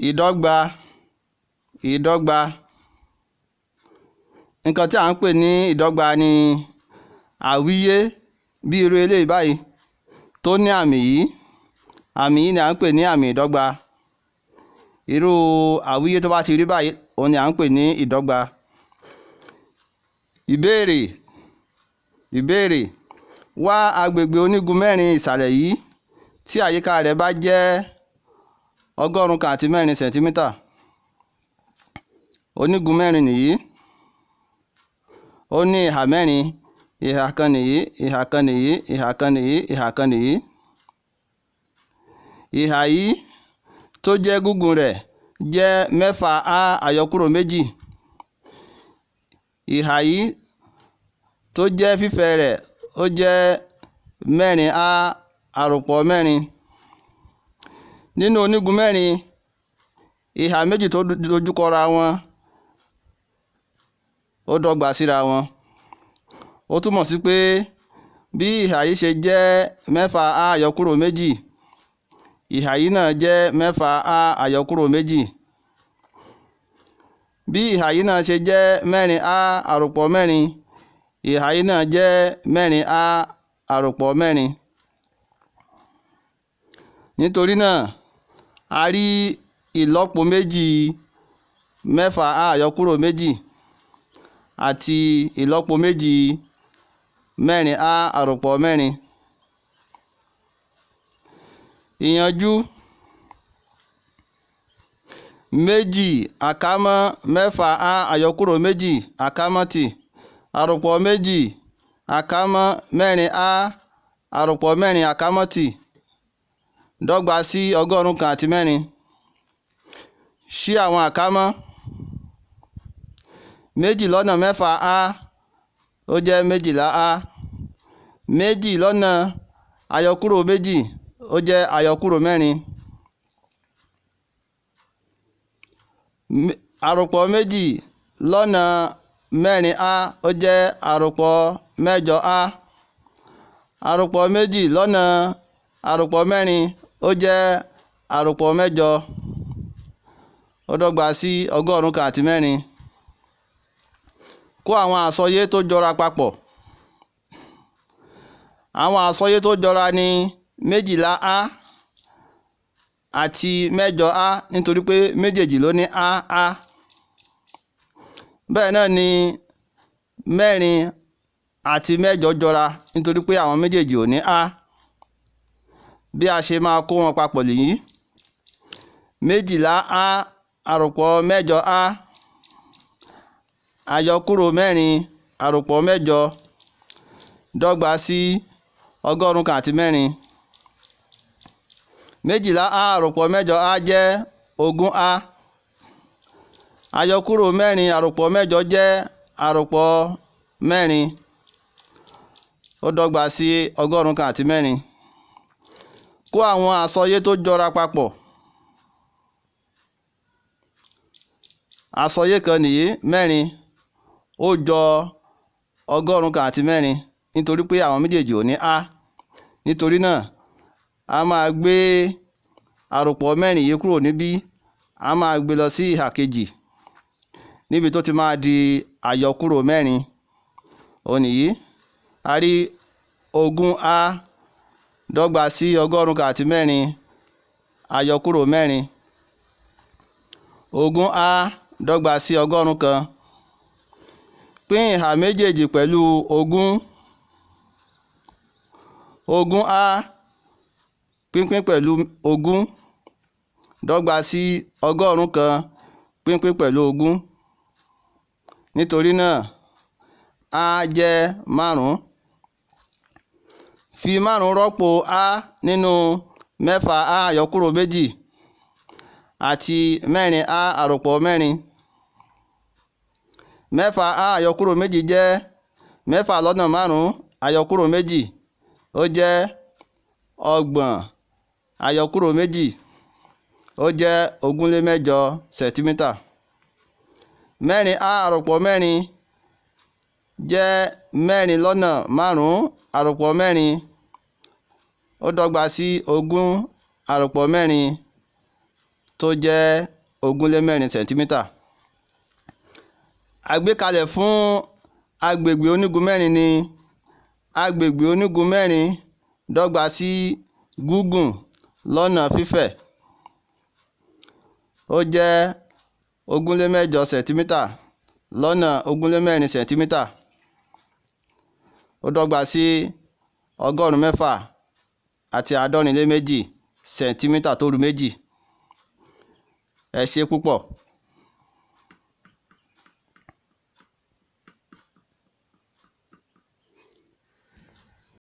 Ìdọ́gba. Ìdọ́gba. Nǹkan tí à ń pè ní ìdọ́gba ni àwíyé bí irú eléyìí báyìí tó ní àmì yìí. Àmì yìí ni à ń pè ní àmì ìdọ́gba. Irú àwíyé tó bá ti rí báyìí, òun ni à ń pè ní ìdọ́gba. Ìbéèrè. Ìbéèrè: wá agbègbè onígun mẹ́rin ìsàlẹ̀ yìí tí àyíká rẹ̀ bá jẹ́ 104 sẹ̀ntímítà. Onígun mẹ́rin nìyí. Ó ní ìhà mẹ́rin. Ìhà kan nìyí, ìhà kan nìyí, ìhà kan nìyí, ìhà kan nìyí. Ìhà yìí tó jẹ́ gígùn rẹ̀ jẹ́ 6 a àyọkúrò 2. Ìhà yìí tó jẹ́ fífẹ̀ rẹ̀ ó jẹ́ 4 a àròpọ̀ 4. Nínú onígun mẹ́rin, ìhà méjì tó dojúkọra wọn ó dọ́gba síra wọn. Ó túmọ̀ sí pé bí ìhà yìí ṣe jẹ́ 6 a àyọkúrò 2, ìhà yìí náà jẹ́ 6 a àyọkúrò 2. Bí ìhà yìí náà ṣe jẹ́ 4 a àròpọ̀ 4, ìhà yìí náà jẹ́ 4 a àròpọ̀ 4. Nítorí náà, a rí ìlọ́po méjì 6 a àyọkúrò 2 àti ìlọ́po méjì 4 a àròpọ̀ 4. Ìyànjú: 2 àkámọ́ 6 a àyọkúrò 2 àkámọ́ tì àròpọ̀ 2 àkámọ́ 4 a àròpọ̀ 4 àkámọ́ tì dọ́gba sí 104. Ṣí àwọn àkámọ́. 2 lọ́nà 6 a ó jẹ́ 12 a. 2 lọ́nà àyọkúrò 2 ó jẹ́ àyọkúrò 4. Àròpọ̀ 2 lọ́nà 4 a ó jẹ́ àròpọ̀ 8 a. Àròpọ̀ 2 lọ́nà àròpọ̀ 4 ó jẹ́ àròpọ̀ 8. Ó dọ́gba sí 104. Kó àwọn àsọyé tó jọra papọ̀. Àwọn àsọyé tó jọra ní 12 a àti 8 a, nítorí pé méjèèjì ló ní a a. Bẹ́ẹ̀ náà ni 4 àti 8 jọra, nítorí pé àwọn méjèèjì ò ní a. Bí a ṣe máa kó wọn papọ̀ nìyí: 12 a àròpọ̀ 8 a àyọkúrò 4 àròpọ̀ 8 dọ́gba sí 104. 12 a àròpọ̀ 8 a jẹ́ 20 a. Àyọkúrò 4 àròpọ̀ 8 jẹ́ àròpọ̀ 4. Ó dọ́gba sí 104. Kó àwọn àsọyé tó jọra papọ̀. Àsọyé kan nìyí, 4, ó jọ 104 nítorí pé àwọn méjèèjì ò ní a. Nítorí náà, a máa gbé àròpọ̀ 4 yìí kúrò níbí, a máa gbé lọ sí ìhà kejì níbi tó ti máa di àyọkúrò 4. Òun nìyí. A rí 20 a dọ́gba sí 104 àyọkúrò 4. 20 a dọ́gba sí 100. Pín ìhà méjèèjì pẹ̀lú 20. 20 a pínpín pẹ̀lú 20 dọ́gba sí 100 pínpín pẹ̀lú 20. Nítorí náà, a jẹ́ 5. Fi 5 rọ́pò a nínú 6 a àyọkúrò 2 àti 4 a àròpọ̀ 4. 6 a àyọkúrò 2 jẹ́ 6 lọ́nà 5 àyọkúrò 2 ó jẹ́ 30 àyọkúrò 2 ó jẹ́ 28 sẹ̀ntímítà. 4 a àròpọ̀ 4 jẹ́ 4 lọ́nà 5 àròpọ̀ 4 ó dọ́gba sí 20 àròpọ̀ 4. tó jẹ́ 24 sẹ̀ntímítà. Àgbékalẹ̀ fún agbègbè onígun mẹ́rin ni agbègbè onígun mẹ́rin dọ́gba sí gígùn lọ́nà fífẹ̀. Ó jẹ́ 28 sẹ̀ntímítà lọ́nà 24 sẹ̀ntímítà. Ó dọ́gba sí 662 sẹ̀ntímítà tó ru méjì. Ẹ ṣé púpọ̀.